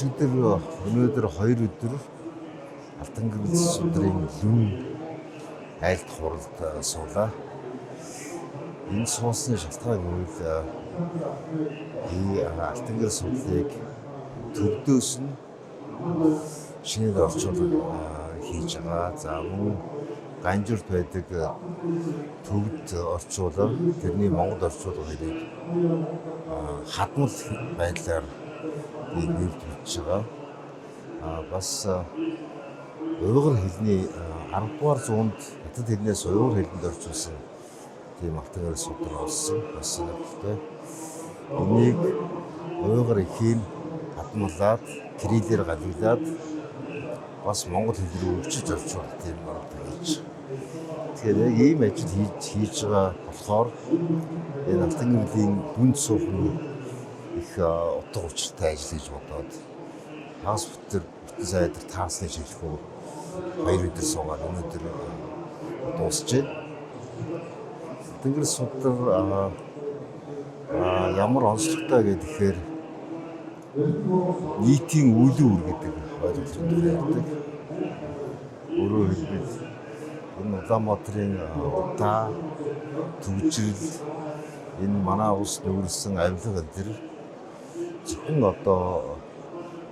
Өчигдөр өнөөдөр 2 өдөр Алтангэрэл судрын лүн айлт хуралд суулаа. Энэ суусны шалтгаан гэвэл би Алтангэрэл судлыг төвдөөс нь шинээр орчуулга хийж байгаа. За мөн Ганжурт байдаг төвд орчуулга, тэрний Монгол орчуулга хоёрыг хадмал байдлаар би нэмж бичиж байгаа. Бас уйгур хэлний 10 дугаар зуунд хятад хэлнээс уйгур хэлэнд орчуулсан тийм Алтангэрэл судар олсон. Бас сонирхолтой. Энийг уйгур эхийн хадмалаад, кириллээр галиглаад бас монгол хэл рүү өвчиж орчуулах тийм бодлого хийж. Тэгэхээр яг ийм ажил хийж байгаа болохоор энэ Алтан гэрлийн дүнд суух нь их утга учиртай ажил гэж бодоод хагас бүтэн сайн дээр таасны шилхүү 2 өдөр суугаад өнөөдөр дуусч байна. Тэнгэр судар ямар онцлогтой гэхээр нийтийн үйл үр гэдэг ойлголтод ярьдаг. Өөрөөр хэлбэл энэ Улаанбаатарын удаа түгжрэл, энэ манай улс нүүрлсэн авилга энэ төр зөвхөн одоо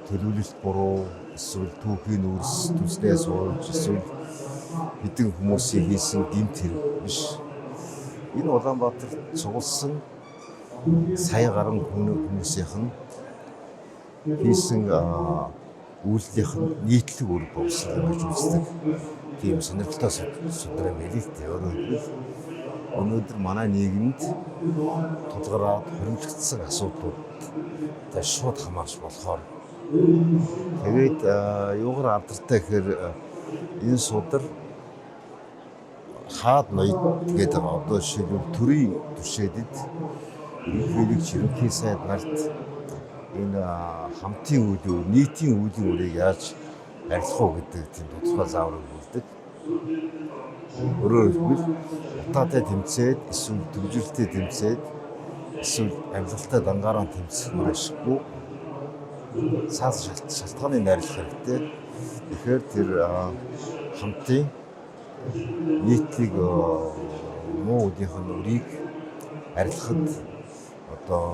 төлөвлөлт буруу, эсвэл түүхийн үүрс түснээс уулж, эсвэл хэдэн хүмүүсийн хийсэн гэмт хэрэг биш. Энэ Улаанбаатарт цугласан сая гаруй хүмүүсийнх нь хийсэн үйлдэлийнх нь нийтлэг үр болсон гэж үздэг. Тийм сонирхолтой судраа мэлээ л дээ. Өөрөөр хэлбэл өнөөдөр манай нийгэмд тулгараад хоримтлагдсан асуудлуудтай шууд хамаарч болохоор. Тэгээд юугаар алдартай гэхээр энэ судар хаад ноёд гэдэг байгаа. Одоо жишээлбэл төрийн түшээдэд ерөнхийлөгч, ерөнхий сайд нарт энэ хамтын үйл үр, нийтийн үеийн үрийг яаж арилгах уу гэдэг тийм тодорхой зааврыг өгдөг. Өөрөөр хэлбэл утаатай тэмцээд, эсвэл төгжрөлтэй тэмцээд, эсвэл авилгалтай дангаараа тэмцэх үр ашиггүй, цаас шалтгааны найрлах хэрэгтэй. Тэгэхээр тэр хамтын нийтлэг муу үдийнх нь үрийг арилгахад одоо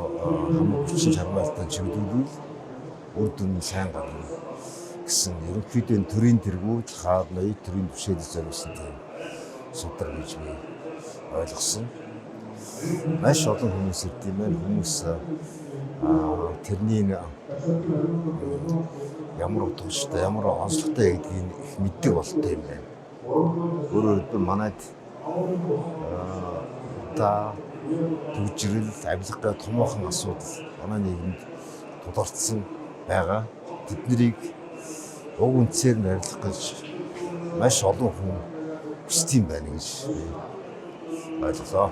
хамаг хүчин чармайлтаа чиглүүлвэл үр дүн нь сайн гарна гэсэн, ерөнхийдөө төрийн тэргүүд, хаад ноёд, төрийн түшээлж зориулсан тийм судар гэж би ойлгосон. Маш олон хүмүүс ирд юм байна. Хүмүүс тэрний ямар утга учиртай, ямар онцлогтой гэдгийг их мэддэг болтой юм байна. Өөрөөр хэлбэл манайд удаа түгжрэл, авилга гэх томоохон асуудал манай нийгэмд тулгарцсан байгаа. Тэднийг уг үндсээр нь арилгах гэж маш олон хүн хүсдэг юм байна гэж ойлголоо.